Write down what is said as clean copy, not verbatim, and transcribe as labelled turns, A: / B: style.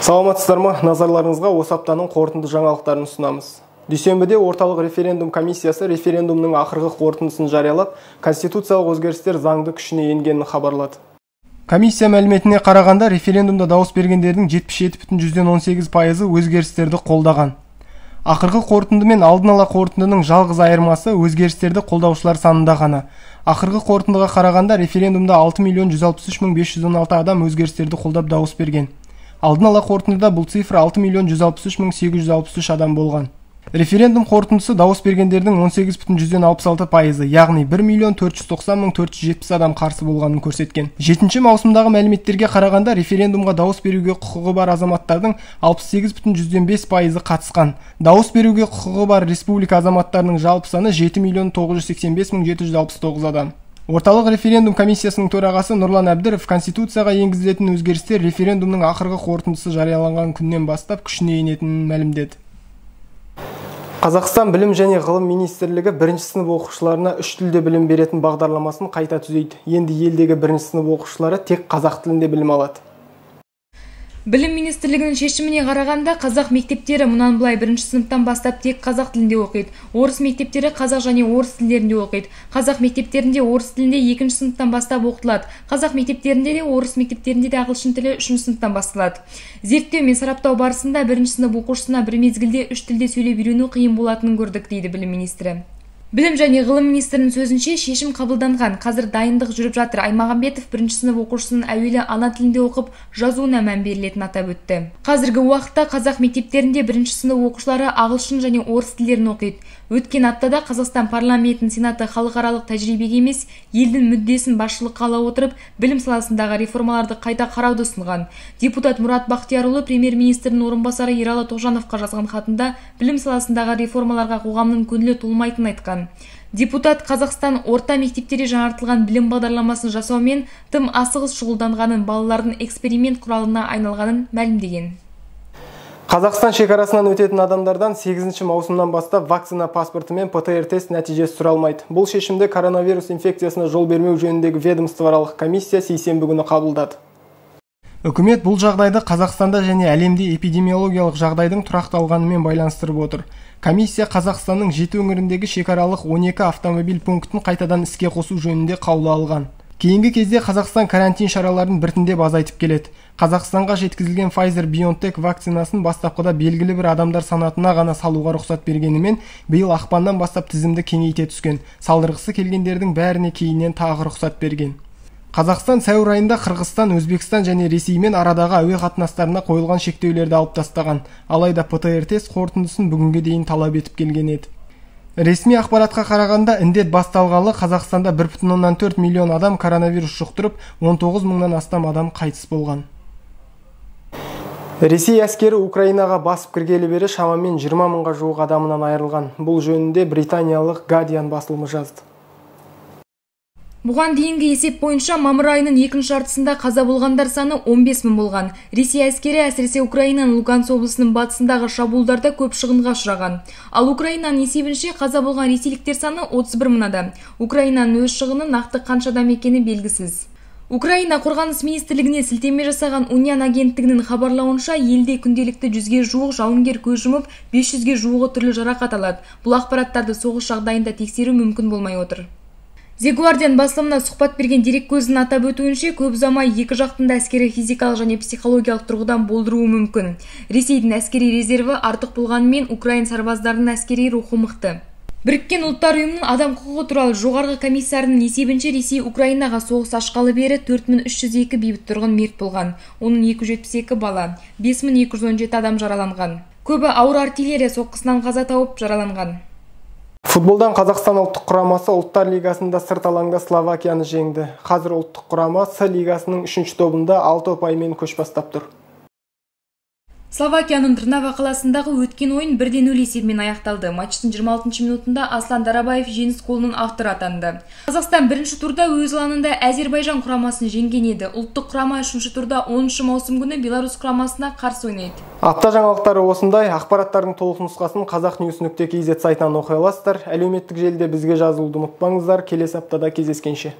A: Саламатсыздар ма? Назарларыңызға осы аптаның қорытынды жаңалықтарын ұсынамыз. Дүйсенбіде орталық референдум комиссиясы референдумның ақырғы қорытындысын жариялап, конституциялық өзгерістер заңды күшіне енгенін хабарлады. Комиссия мәліметіне қарағанда, референдумда дауыс бергендердің 77,18% өзгерістерді қолдаған. Ақырғы қорытынды мен алдын ала қорытындының жалғыз айырмасы өзгерістерді қолдаушылар санында ғана. Ақырғы қорытындыға қарағанда, референдумда 6 163 516 адам өзгерістерді қолдап дауыс берген. Алдын ала қорытындыда бұл цифр 6 163 863 адам болған. Референдум қорытындысы дауыс бергендердің 18,66%, яғни 1 490 470 адам қарсы болғанын көрсеткен. 7 маусымдағы мәліметтерге қарағанда, референдумға дауыс беруге құқығы бар азаматтардың 68,5% қатысқан. Дауыс беруге құқығы бар республика азаматтарының жалпы саны 7 985 769 адам. Орталық референдум комиссиясының төрағасы Нұрлан Әбдіров конституцияға енгізілетін өзгерістер референдумның ақырғы қорытындысы жарияланған күннен бастап күшіне енетінін мәлімдеді. Қазақстан Білім және ғылым министрлігі бірінші сынып оқушыларына үш тілде білім беретін бағдарламасын қайта түзейді. Енді елдегі бірінші сынып оқушылары тек қазақ тілінде білім алады.
B: Білім министрлігінің шешіміне қарағанда, қазақ мектептері мұнан былай бірінші сыныптан бастап тек қазақ тілінде оқиды. Орыс мектептері қазақ және орыс тілдерінде оқиды. Қазақ мектептерінде орыс тілінде екінші сыныптан бастап оқытылады. Қазақ мектептерінде де, орыс мектептерінде де ағылшын тілі үшінші сыныптан басталады. Зерттеу мен сараптау барысында бірінші сынып оқушысына бір мезгілде үш тілде сөйлеп үйрену қиын болатынын көрдік, дейді білім министрі. Білім және ғылым министрінің сөзінше, шешім қабылданған. Қазір дайындық жүріп жатыр. Аймағамбетов бірінші сынып оқушысының әуелі ана тілінде оқып, жазуына мән берілетінін атап өтті. Қазіргі уақытта қазақ мектептерінде бірінші сынып оқушылары ағылшын және орыс тілдерін оқиды. Өткен аптада Қазақстан парламентінің сенаты халықаралық тәжірибеге емес, елдің мүддесін басшылыққа ала отырып, білім саласындағы реформаларды қайта қарауды ұсынған. Депутат Мұрат Бақтиярұлы премьер-министрдің орынбасары Ералы Тоғжановқа жазған хатында білім саласындағы реформаларға қоғамның көңілі толмайтынын айтқан. Депутат Қазақстан орта мектептерде жаңартылған білім бағдарламасын жасаумен тым асығыс шұғылданғанын, балалардың эксперимент құралына айналғанын мәлімдеген.
A: Қазақстан шекарасынан өтетін адамдардан 8 маусымнан бастап вакцина паспорты мен ПТР-тест нәтижесі сұралмайды. Бұл шешімді коронавирус инфекциясына жол бермеу жөніндегі ведомствоаралық комиссия сейсенбі күні қабылдады. Үкімет бұл жағдайды Қазақстанда және әлемде эпидемиологиялық жағдайдың тұрақталғанымен байланыстырып отыр. Комиссия Қазақстанның 7 өңіріндегі шекаралық 12 автомобиль пунктін қайтадан іске қосу жөнінде қаулы алған. Кейінгі кезде Қазақстан карантин шараларын біртіндеп азайтып келеді. Қазақстанға жеткізілген Pfizer-BioNTech вакцинасын бастапқыда белгілі бір адамдар санатына ғана салуға рұқсат бергенімен, биыл ақпаннан бастап тізімді кеңейте түскен. Салдырғысы келгендердің бәріне кейіннен тағы рұқсат берген. Қазақстан сәуір айында Қырғызстан, Өзбекстан және Ресеймен арадағы әуе қатынастарына қойылған шектеулерді алып тастаған. Алайда ПТР-тест қорытындысын бүгінге дейін талап етіп келген еді. Ресми ақпаратқа қарағанда, індет басталғалы Қазақстанда 1,4 миллион адам коронавирус жұқтырып, 19 мыңнан астам адам қайтыс болған. Ресей әскері Украинаға басып кіргелі бері шамамен 20 мыңға жуық адамынан айырылған. Бұл жөнінде британиялық Guardian басылымы жазды.
B: Бұған дейінгі есеп бойынша мамыр айының екінші жартысында қаза болғандар саны 15 мың болған. Ресей әскері әсіресе Украинаның Луганск облысының батысындағы шабуылдарда көп шығынға ұшыраған. Ал Украинаның есебінше қаза болған ресейліктер саны 31 мың адам. Украинаның өз шығыны нақты қанша адам екені белгісіз. Украина қорғаныс министрлігіне сілтеме жасаған Униан агенттігінің хабарлауынша, елде күнделікті 100-ге жуық жауынгер көз жұмып, 500-ге жуығы түрлі жарақат алады. Бұл ақпараттарды соғыс жағдайында тексеру мүмкін болмай отыр. The Guardian басылымына сұхбат берген дерек көзінің атап өтуінше, көп ұзамай екі жақтың да әскері физикалық және психологиялық тұрғыдан болдыруы мүмкін. Ресейдің әскери резерві артық болғанымен, украин сарбаздарының әскери рухы мықты. Біріккен Ұлттар Ұйымының адам құқығы туралы жоғарғы комиссарының есебінше, Ресей Украинаға соғыс ашқалы бері 4302 бейбіт тұрғын мерт болған, оның 272 бала, 5217 адам жараланған. Көбі ауыр артиллерия соққысынан қаза тауып жараланған.
A: Футболдан Қазақстан ұлттық құрамасы Ұлттар лигасында сырт алаңда Словакияны жеңді. Қазір ұлттық құрама С лигасының 3-ші тобында 6 ұпаймен көш бастап тұр.
B: Словакияның Трнава қаласындағы өткен ойын 1-0 есебімен аяқталды. Матчтың 26 минутында Аслан Дарабаев жеңіс голының авторы атанды. Қазақстан бірінші турда өз алаңында Әзербайжан құрамасын жеңген еді. Ұлттық құрама 3-ші турда 10 маусым күні Беларусь құрамасына қарсы ойнайды.
A: Апта жаңалықтары осындай. Ақпараттардың толық нұсқасын қазақnews.kz сайтынан оқи аласыздар. Әлеуметтік желіде бізге жазылуды ұмытпаңыздар. Келесі аптада кездескенше.